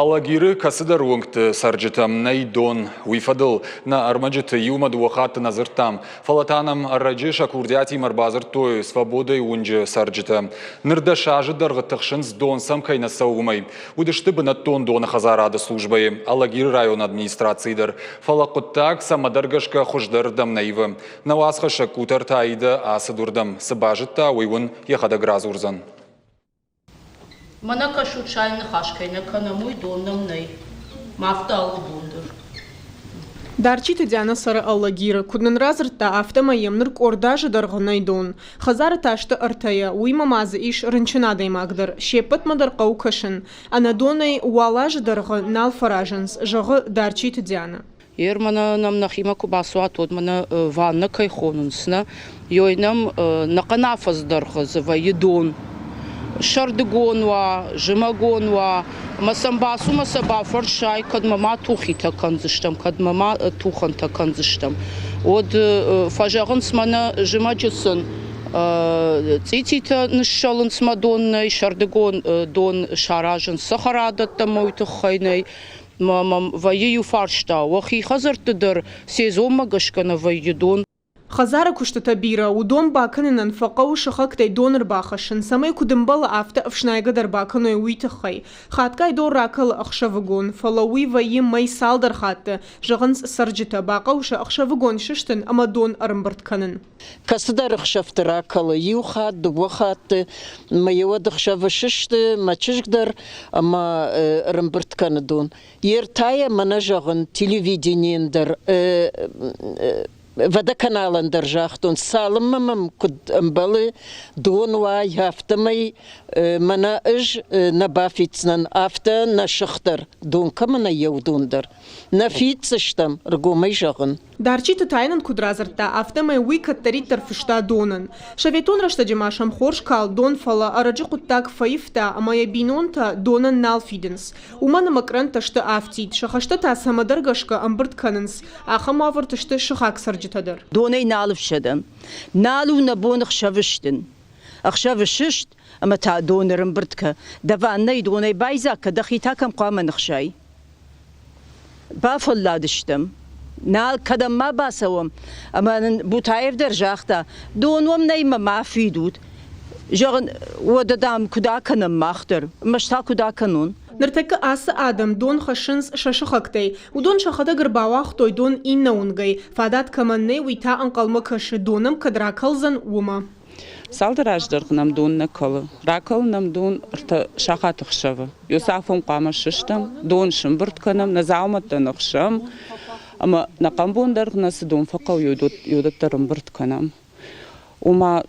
Алагиры кӕцыдӕр уынгты цӕрджытӕм нӕй дон. Уый фӕдыл нӕ ӕрмӕджыты иумӕ дыууӕ хатты нӕ дзырдтам, фӕлӕ та нӕм ӕрӕджы сӕ курдиатимӕ ӕрбадзырдтой Свободӕйы уынджы цӕрджытӕ. Ныр 10 азы дӕргъы тыхсынц, дон сӕм кӕй нӕ цӕуы, уымӕй. Уыдысты бынӕттон доны хӕдзарады службӕйы, Алагиры районы администрацийы дӕр. Фӕлӕ хъуыддаг цӕмӕдӕр гӕсгӕ хуыздӕрырдӕм нӕ ивы. Нӕ уацхӕссӕг Къутӕрты Аидӕ ацыд уырдӕм. Цы базыдта, уый уын йӕхӕдӕг радзурдзӕн. Мӕнӕ кӕсут, сайын ныхас кӕй нӕ кӕнӕм, уый дон нӕм нӕй. Ма афтӕ алы бон дӕр. Дарчиты Диана цӕры Алагиры. Куыд нын радзырдта, афтӕмӕй йӕм ныр къорд азы дӕргъы нӕй дон. Хӕдзары та сты ӕртӕйӕ, уыимӕ ма дзы ис рынчын адӕймаг дӕр. Се ппӕтмӕ дӕр хъӕуы кӕсын. Ӕнӕ донӕй уал азы дӕргъы нал фӕразынц, зӕгъы Дарчиты Диана. Ер мӕнӕ нӕм нӕхимӕ куы бацуат, уӕд мӕнӕ ваннӕ кӕй хонынц, нӕ, ёй нӕм нӕхъӕн афӕдз дӕргъы дзы вӕййы дон. Сӕрдыгон уа, зымӕгон уа, ӕмӕ сӕм бацу мӕ сӕ бафӕрсай, кӕдмӕ ма тухитӕ кӕндзыстӕм, кӕдмӕ ма тухӕнтӕ кӕндзыстӕм. Уӕд фӕзӕгъынц мӕнӕ зымӕджы сын цъититӕ ныссӕлынц мӕ дон нӕй, сӕрдыгон дон саразынц цӕхӕрадӕттӕм уый тыххӕй нӕй. Ма мӕм вӕййы иу фарста, уӕхи хӕдзӕртты дӕр сезонмӕ гӕсгӕ нӕ вӕййы дон? Хӕдзары куыстытӕ бирӕ, уыдон бакӕнынӕн фӕхъӕуы сыхӕгтӕй дон ӕрбахӕссын, цӕмӕй куыд ӕмбӕлы, афтӕ ӕфснайгӕ дӕр бакӕной, уый тыххӕй. Хатгай дон ракӕлы ӕхсӕвыгон, фӕлӕ уый вӕййы мӕй цалдӕр хатты, зӕгъынц цӕрджытӕ, бахъӕуы сӕ ӕхсӕвыгон сыстын ӕмӕ дон ӕрӕмбырд кӕнын. Кӕцыдӕр ӕхсӕвты ракӕлы иу хатт, дыууӕ хатты, мӕ еуӕд ӕхсӕвы сысты, мӕ чызг дӕр ӕмӕ ӕрӕмбырд кӕны дон. Йе ртӕйӕ мӕнӕ зӕгъын, телевиденийӕн дӕр, водоканалӕн дӕр загътон, цалынмӕ мӕм куыд ӕмбӕлы дон уа, афтӕмӕй мӕнӕ ӕз нӕ бафиддзынӕн, афтӕ нӕ сых дӕр, дон кӕмӕ нӕ еу дон дӕр. Нӕ фиддзыстӕм, ӕргомӕй зӕгъын. Дарчиты та йын куыд радзырдта, афтӕмӕй уый кӕддӕриддӕр фыста донӕн. Советон рӕстӕджы ма сӕм хорз калд дон, фӕлӕ ӕрӕджы хъуыддаг фӕивта ӕмӕ йӕ бинонтӕ донӕн нал фидынц. Уымӕн ӕмӕ кърӕнттӕ сты афтид, сӕ хӕстӕ та цӕмӕдӕр гӕсгӕ ӕмбырд кӕнынц. Ахӕм уавӕрты сты сыхаг цӕрджытӕ дӕр. Донӕй нал ӕфсӕдӕм. Нал у нӕ бон ӕхсӕвы стын. Ӕхсӕвы сыст ӕмӕ та дон ӕрӕмбырд кӕ. Дӕ ваннӕйы донӕй байдзаг кӕ, дӕхи та кӕм хъуамӕ ныхсай? Бафӕлладыстӕм. Нал кӕдӕм ма бацӕуӕм. Ӕмӕ нын Бутаев дӕр загъта, дон уӕм нӕй мӕ ма фидут. Зӕгъын, уӕдӕ, дам, куыд акӕнӕм мах дӕр? Ӕмӕ та куыд акӕнон? Ныртӕккӕ ацы адӕм дон хӕссынц сӕ сыхӕгтӕй. Уыдон сӕхӕдӕг ӕрбауагътой дон иннӕ уынгӕй. Фадат кӕмӕн нӕй, уый та ӕнхъӕлмӕ кӕсы, дон ӕм кӕд ракӕлдзӕн, уымӕ. Цалдӕр азы дӕргъы нӕм дон нӕ кӕлы. Ракӕлы нӕм дон ӕртӕ сахаты хсӕвы. Иосафон хъуамӕ сыстӕм, дон сымбырд кӕнӕм, нӕ дзаумӕттӕ ныхсӕм ӕмӕ нӕ хъӕмбон дӕргъ нӕ цы дон фӕхъӕуы, уыдӕттӕ ӕрӕмбырд кӕнӕм. Ома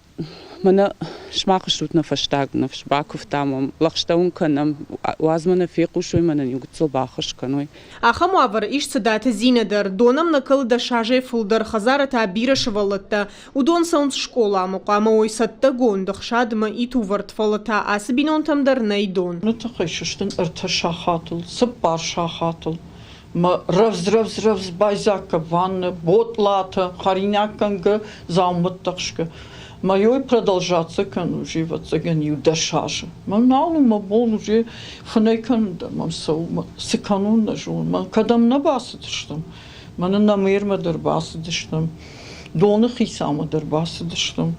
мӕнӕ сымах стут нӕ фӕстаг ныфс, бакуывтам уӕм, лӕгъстӕ уын кӕнӕм, уадз мӕ нӕ фехъусой, мӕнӕн иу гыццыл баххуыс кӕной. Ахӕм уавӕры ис Цыдаты Зинӕ дӕр. Дон ӕм нӕ кӕлы 10 азӕй фылдӕр, хӕдзары та бирӕ сывӕллӕттӕ. Уыдон цӕуынц скъоламӕ, хъуамӕ уой цӕттӕгонд, ӕхсадмӕ, итувӕрд, фӕлӕ та ацы бинонтӕм дӕр нӕй дон. Уый тыххӕй сыстын ӕртӕ сахатыл, цыппар сахатыл. Мӕ рӕвдз-рӕвдз-рӕвдз байдзаг кӕ ваннӕ, ботлатӕ, хӕринаггӕнгӕ, дзаумӕттӕ хсгӕ. Мӕ продолжаться кӕн уже, ӕвӕццӕгӕн, иу 10 азы. Мӕн нал у мӕ бон уже фынӕй кӕнын дӕр мӕм цӕуы, цы кӕнон нӕ зонын. Мӕн кӕдӕм нӕ бацыдыстӕм, мӕнӕ нӕ мэрмӕ дӕр бацыдыстӕм, доны хицаумӕ дӕр бацыдыстӕм.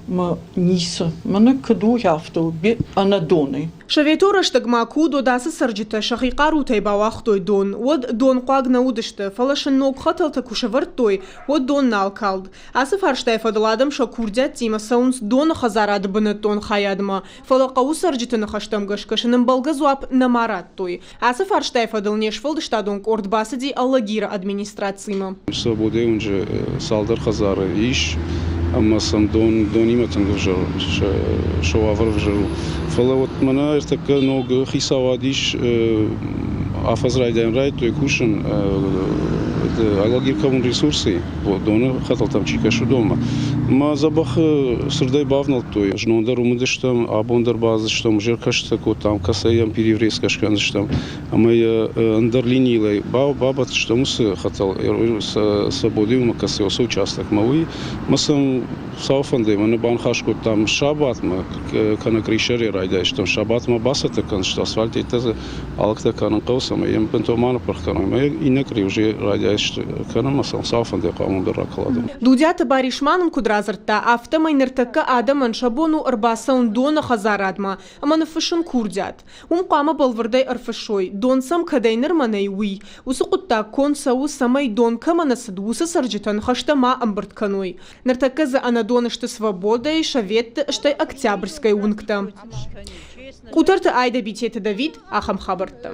Мӕ ницы. Мӕнӕ куыд у, афтӕ у, ӕнӕ донӕй. Советон рӕстӕгмӕ ку Додасы цӕрджытӕ сӕхи хъарутӕй бауагътой дон, уӕд донхъуаг нӕ уыдысты, фӕлӕ сын ног хӕтӕлтӕ куы сӕвӕрдтой, уӕд дон нал калд. Ацы фарстайы фӕдыл адӕм сӕ курдиӕттимӕ цӕуынц доны хӕдзарады бынӕттон хайадмӕ, фӕлӕ хъӕуы цӕрджыты ныхӕстӕм гӕсгӕ сын ӕмбӕлгӕ дзуапп нӕма радтой. Ацы фарстайы фӕдыл не сфӕлдыстадон къорд бацыди Алагиры администрацимӕ. Свободӕйы уынджы цалдӕр хӕдзары ис ӕмӕ сӕм дон донимӕ тынг ӕвзӕр сӕ уавӕр ӕвзӕр у. Фӕлӕ вот мӕнӕ ӕртӕккӕ ног хицауад ис, афӕдз райдайӕн райдыдтой кусын. куыд Алагир коммунресурсы доны хӕтӕлтӕм чи кӕсы, уыдонмӕ. Ӕмӕ дзӕбӕх цырдӕй бавнӕлдтой. Знон дӕр уым уыдыстӕм, абон дӕр бацыдыстӕм, уже ӕркӕстытӕ кодтам, кӕцӕй йӕм переврезкӕ скӕндзыстӕм. Ӕмӕ йӕ ӕндӕр линийыл бабадтыстӕм уыцы хӕтӕл Свободимӕ кӕцы уыцы участокмӕ, уый. Ӕмӕ сӕм Сау фӕндӕй мӕ баныхас кодтам сабатмӕ, кӕнӕ къуырисӕрӕй райдайдзыстӕм. Сабатмӕ бацӕттӕ кӕндзысты асфальт, дзы алыгтӕ кӕнын хъӕуы, цӕмӕй йӕм бынтон ма ныппырх кӕной. Ӕмӕ иннӕ къуыри уже райдайдзысты кӕнын ӕмӕ сӕм сау фӕндӕй хъуамӕ уым дӕр ракаладон. Дудиаты Барис ма нын куыд радзырдта, афтӕмӕй ныртӕккӕ адӕмӕн сӕ бон у ӕрбацӕуын доны хӕдзарадмӕ ӕмӕ ныффыссын курдиат. Уым хъуамӕ бӕлвырдӕй ӕрфыссой, дон сӕм кӕдӕй нырмӕ нӕй, уый. Уыцы хъуыддаг конд цӕуы, цӕмӕй дон кӕмӕ нӕ цыд, уыцы цӕрджытӕн хӕстӕ ма ӕмбырд кӕной. Ныртӕккӕ дзы ӕнӕдон сты Свободӕйы, Советты, стӕй Октябрьскӕйы уынгтӕ. Къутӕрты Айдӕ Битеты Давид, ахӕм хабӕрттӕ.